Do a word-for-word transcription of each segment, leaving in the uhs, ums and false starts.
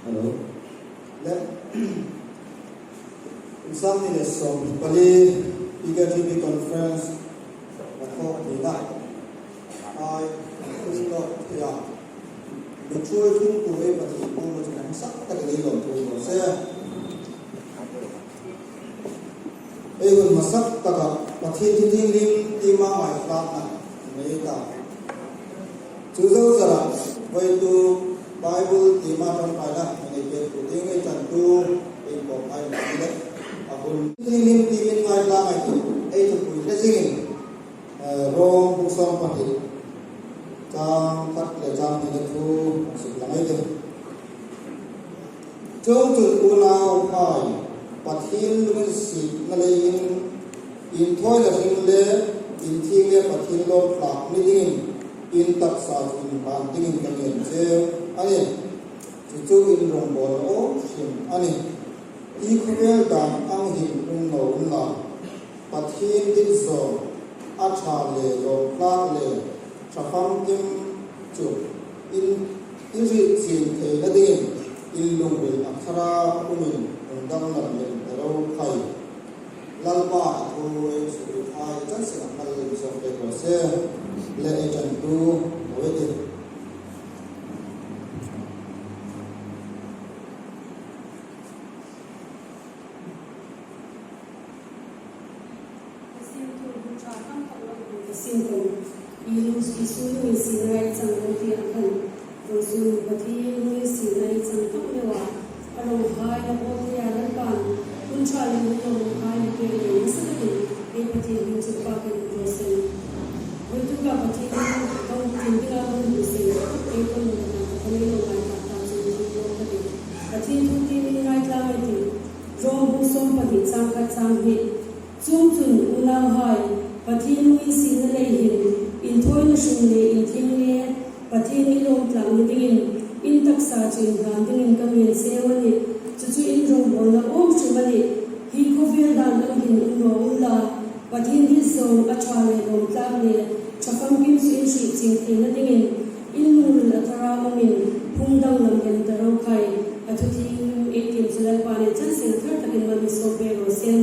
Hello. Le, insam ni le som pali, P K T P conference, a thawk ni na. Ai, Kristo ya. Mi chui thum ku e pati ku ma chun sak tak ni lo tu lo se. Ei hun hmasa taka Pathien thu thienghlim tima ngaithlakna nei ta. Chu zo zara, voituk Bible tima ṭawngṭaina nei pek tu ding ei ṭantu, ei kawk ai na le. A hun thienghlim timin ngaithlak ngai ti, ei thupui le zingin, eh, Rom bung sawm pahni, chang khat le chang hni le thu, suk la ngai te. Chuongchun unauhai, Pathien lunginsietna leiin, inthawina hring le, inthieng le Pathien lawm tlak ni dingin, in taksa chu inhlan dingin ka ngen cheu a nih. Chu chu in rongbawlna awm hrim a nih. Hi khawvel dan ang hin um naw unla. Pathien dit zawng, a ṭha le lawm tlak le ṭha famkim chu in, in hriet chieng theina dingin in lungril a thara umin hung danglam lem ta ro khai. Lalpa a thu ei sukruthai chang sina kal lem zawk pek raw se. Le ei ṭantu lo ei tih. Ka sin tum hun ṭha tam tak lo tum ka sin tum. I lung, Isu lunginsietna i chang lo ti ang khan. Vawisun Pathien lunginsietna i chang tak lo a. A ronghai la bawl thei a Lalpan. Hun ṭha le hun lawmhai mi pek le nasa takin. Ei Pathien hming chu pâk kan raw se. Voituka Pathien ka hung tiem dinga hung hmu seng. Ei kan hmu tak tak kan ei lo ngai tak tak chu hung hmu ka tih. Pathien thu tiemin ngaithlak ei tih. Rom bung sawm pahni chang khat chang hni. Chuongchun unauhai, Pathien lunginsietna lei hin, inthawina hring le inthieng le, Pathien i lawm tlak ni dingin, in taksa chu inhlan dingin ka ngen cheu a nih. Chu chu in rongbawlna awm hrim a nih. Hi khawvel dan ang hin um naw unla, Pathien dit zawng, a ṭha le lawm tlak le, ṭha famkim chu in hriet chieng theina dingin, in lungril a thara umin, hung danglam lem ta ro khai. A thu thienghlim ei tiem chu Lalpan ei chang sina thar takin mal mi sawm pek raw se.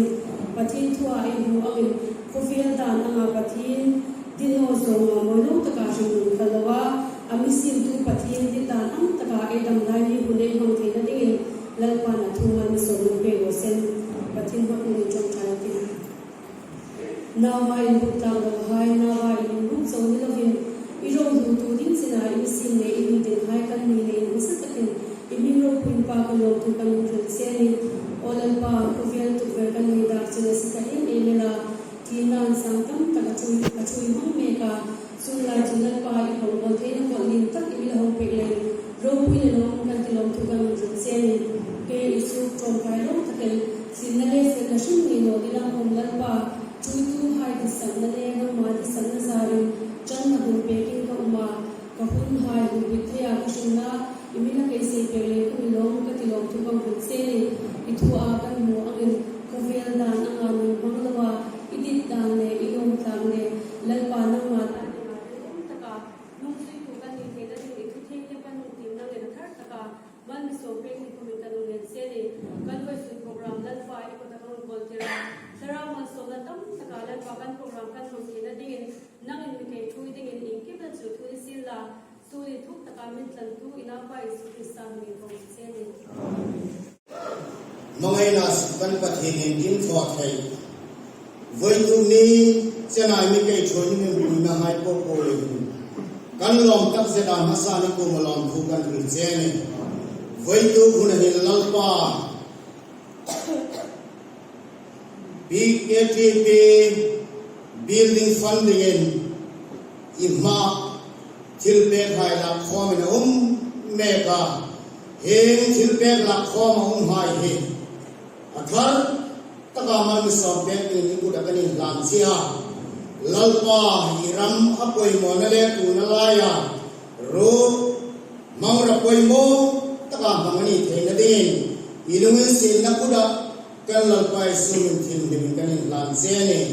Pathien thua ei hmu angin, khawvel dan anga Pathien dit naw zawnga mawi lo taka hringnun kha lo a, a mi siemtu Pathien dit dan ang taka ei dam lai ni hun ei hmang theina dingin, Lalpan a thu mal mi sawm pek raw se. Pathien hmangin ei ṭawngṭai ei tih. Nauhai inbuk tlak lohai, nauhai inbuk zo ni lovin, i ro hlutu ding china i mi siem le i mi dinhai kan ni leiin hmasa takin i hming ropuiin pâkin lawmthu kan hril che a nih. Aw Lalpa, khawvel tukver kan ni dak china si ta em em el a, thina insang tam tak a ṭhuoi, a ṭhuoi hmang mek a, Chuong lai chun Lalpa i hmang bawl theina kawlin tak i mi la hawng pek leiin, ropui le lawm kan ti lawmthu kan hril che a nih. Kei Isu ṭawngṭai lo takin, thlirna le felna hrim ni naw dingin khawm Lalpa, ṭhuoituhai ditsakna le nangma ditsakna zarin, ṭanna hun pekin ka um a, ka hunhai hung bit theia ka hringna, i mi la kei sei pek le ka mi lawm ka ti lawmthu kan hril che a nih. I thua kan hmu angin, khawvel dan anga min hmang loa, i dit dan le i lawm tlak le, Lalpa nangma ta dinga ringum taka, nungzuitu kan ni theina dingin i thu thienghlim kan hung tiem nangin a thar taka, mal mi sawm pek ni khawmin kan hung ngen che a nih. Kan vawisun program Lalpa i kutah kan hung bawltir a, Thlarau malsawmna tam taka Lalpa kan program kan hmang theina dingin, nangin mi kei ṭhuoi dingin iengkim la chu thu ni sienla, Suli thuk taka min tlantu i Naupa Isu Krista hmingin ka hung che a nih. Hmangaina suk kan Pathien iengkim thaw thei. Voituk ni chena i mi kei ṭhuoi ni mi hmangna hai po po le. Kan lawm tak zeta hmasa ni kuoma lawmthu kan hril che a nih. Voituk hun hin Lalpa, P K T P building funding in i hma thilpek hai lak khawmin a um mek a, hieng thilpek lak khawm a um hai hi a thar taka mal mi sawm pek dingin i kutah kan inhlan che a. Lalpa, i ram a poimawna le tuona laia, ro hmang ra poimaw taka hmang a ni theina dingin, i lunginsietna kutah kan Lalpa Isu hmingin thienghlimin kan inhlan che a nih.